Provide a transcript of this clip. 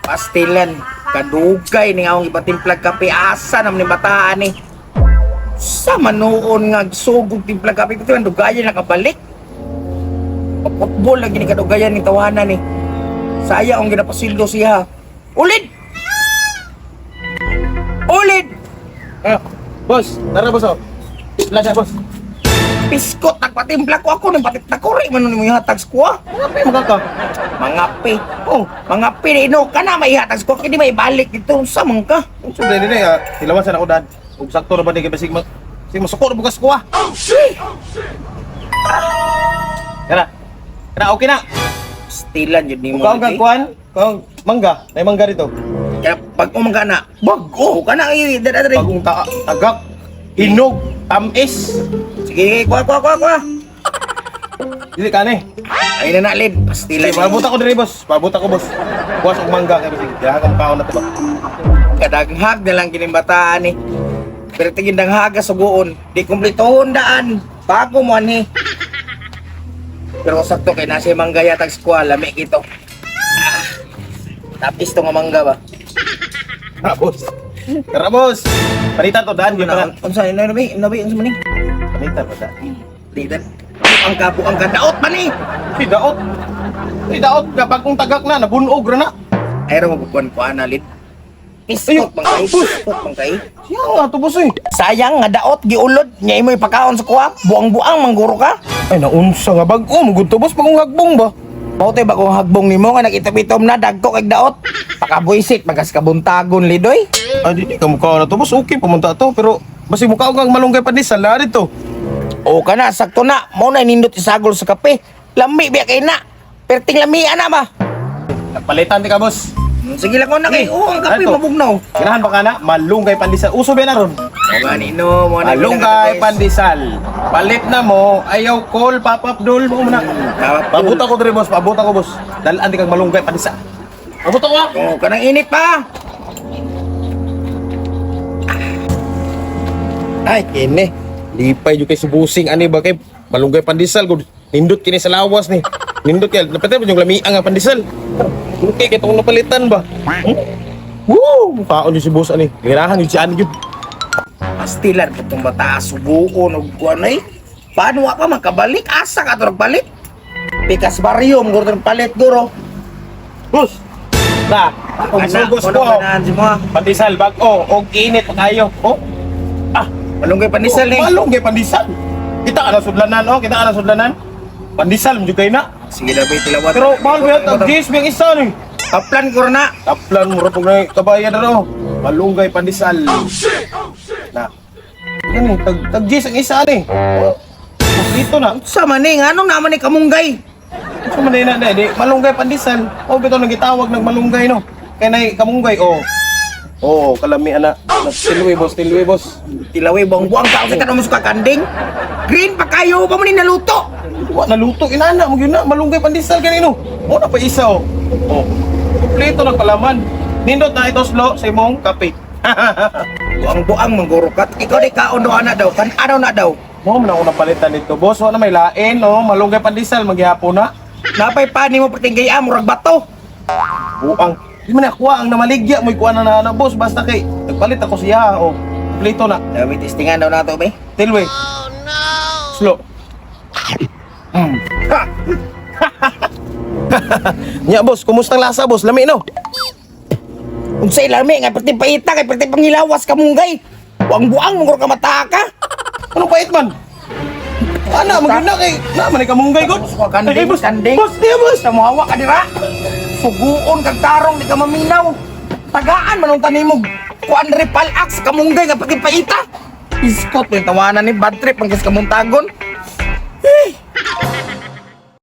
Pastilan, kadugay ni akong ipatimplag kape, asa naman ni bataan ni. Sa manuon nga sugog timplag kape pero dugayan nakabalik. Paputbol lang gini kadugayan ni tawanan ni. Saya ang ginapasildo siya. Ulid! Ulid! Ah, boss, tara boss oh. Wala siya, boss. Piskot nagpatimpla ko ako nang patit takuri man mo ihatag sa kuha. Mga pe, mga ka. Mga pe. Oh, mga pe ino kana maihatag sa kuha kini maibalik dito sa man ka. Ang sundin nila, ah, tilawan sa nako dad. Ug sakto ra ba ni kay basig ma sig masuko ra bukas ko ah. Tara. Tara, okay na. Stilan yun ni mo. Ikaw ang kuan, ikaw mangga, may mangga dito. Kaya pag umangga na, bago ka na eh, dara dara. Bagong ta tagak, hinog, tamis. Sige, kuha kuha kuha kuha. Dili ka ni. Ay na na lid, pastilan. Sige, paabot ako diri boss. Paabot ako boss. Buwas og mangga kay basig. Diha kang kaon na to ba. Kadaghag na lang kining bataan eh. Pero tingin danghaga suguon, di kumpletohon daan. Bago mo ani. Pero sakto kay nasa mangga yatag squad, lami kito. Ah, tapis to nga mangga ba? Tara boss. Tara boss. Palitan to daan gyud pa. Unsa ni nabi, nabi unsa man ni? Palitan to daan. Lidan. Ang kapo ang kadaot man ni. Si daot. Si daot kapag kung tagak na nabunog ra na. Ay ra magkukuan kuan na lid. Piskot man kay, piskot man kay. Siya nga to boss eh. Sayang nga daot giulod nya imoy pakaon sa kuha, buang-buang mangguro ka. Ay naunsa nga bag-o mo gud to boss bagong hagbong ba. Mao tay bagong hagbong nimo nga nagitop-itom na dagko kay daot. Pakabuisit magas kabuntagon lidoy. Ay di ka mukha na to boss. Okay pumunta to pero basig mukha kang malunggay pa ni sa dito. O kana sakto na mo na nindot isagol sa kape. Lami biya kay na. Perting lami ana ba? Palitan di ka boss. Sige lang ko na kay. Oo, ang kape Ato. mabugnaw. Ganahan ba ka na? Malunggay pandesal. Uso ba na ron? O gani no, mo na Malunggay pandesal. Palit na mo, ayaw call Papa Abdul mo na. Paabot ako diri boss, paabot ako boss. Dalaan di kang malunggay pandesal. Paabot ako ah. Oo, kanang init pa. Ay, kini. Lipay jud kay subusing ani ba kay malunggay pandesal gud. Nindot kini sa lawas ni. Nindot kay napatay ba yung lamiang nga pandesal. Okay kay tong napalitan ba. Hmm? Woo, mukhaon yung si boss ani. Girahan yung si ani jud. Pastilan ko tong bata subuon og kuan ay. Paano wa ka makabalik? Asa ka to nagbalik? Pikas baryo mo guro palit guro. Boss. Na, kung sugos ko. Ganahan si mo. Pandesal bag-o og init pa kayo. Oh. Ah, Malunggay pandesal ni. Malunggay pandesal. Kita ka na sudlanan oh, kita ka na sudlanan. Pandesal mo jud kay na. Sige na ba tilawan. Pero mahal ba tag gis biyang isa ni. Kaplan ko na. Taplan mo ra pug na kabayan na ro. Malunggay pandesal. Oh shit. Oh shit. Na. Gani tag tag gis ang isa ni. Oh. Dito na. Sa maning anong naman ni kamunggay? Sa man na na di malunggay pandesal. Oh bitaw nang gitawag nag malunggay no. Kay nay kamunggay oh. Oh, kalami ana. Tilwi boss, tilwi boss. Tilawi buang-buang ka sa kanang suka kanding. Green pa kayo pa man ni naluto. Wa naluto inana mo gyud na malunggay pandesal kanino. Oh na pa isa oh. Oh. Kompleto nagpalaman. Nindot na ito slow sa imong kape. Buang-buang mangguro ka. Ikaw di kaon do ana daw. Kan ano na daw. Mo man ako napalitan dito. Boss, wa na may lain no. Malunggay pandesal maghihapon na. Napay pani mo perting gaya murag bato. Buang. Di man ako ang namaligya mo kuha na na ana boss basta kay nagpalit ako siya oh. Kompleto na. Dawi testingan daw nato be. Tilwe. Oh no. Slow. Ha! Nya boss, kumusta ang lasa boss? Lami no. Unsay lami nga perting paita kay perting pangilawas kamunggay. Buang-buang mangguro ka mata ka. Ano pait man? Ana magyud na kay na man kamunggay god. Suka kanding, Ay, boss, kanding. Boss, di boss. Sa muhawa ka dira. Suguon kag tarong di ka maminaw. Tagaan man ang tanimog. Kuan ri palak sa kamunggay nga pati paita. Iskot mo yung tawanan ni bad trip ang kas kamuntagon. Eh.